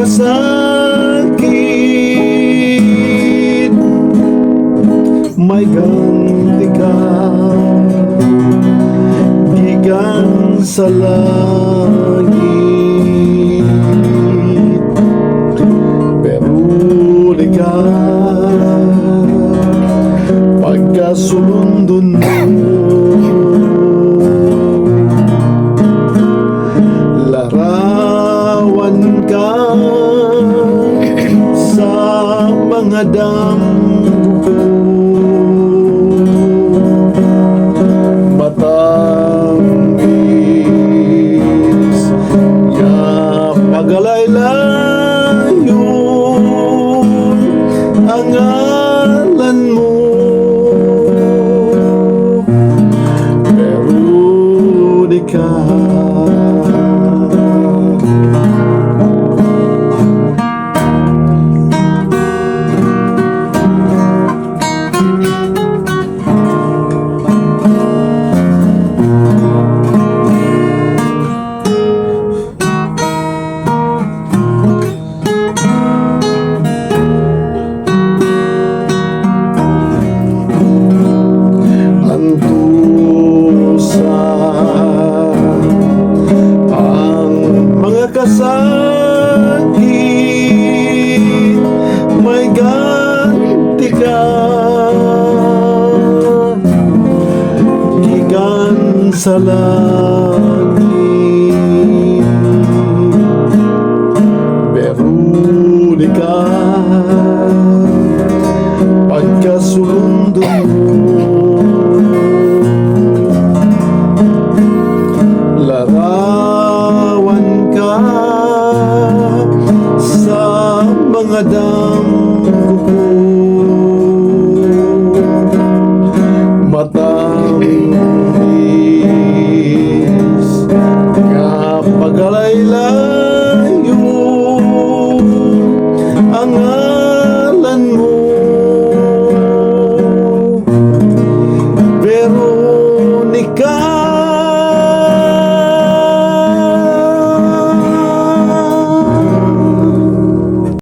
kasakit. May ganti ka gikan sa langit, Veronica, pagkasulundon mo, larawan ka sa mga damgo ko. Matamis nga pagalaylayon ang ngalan mo, Veronica. Antusa ang mga kasakit, may ganti ka gikan sa langit, Veronica, pagkasulundo mo, larawan ka sa mga damgo ko. Matamis nga pagalaylayon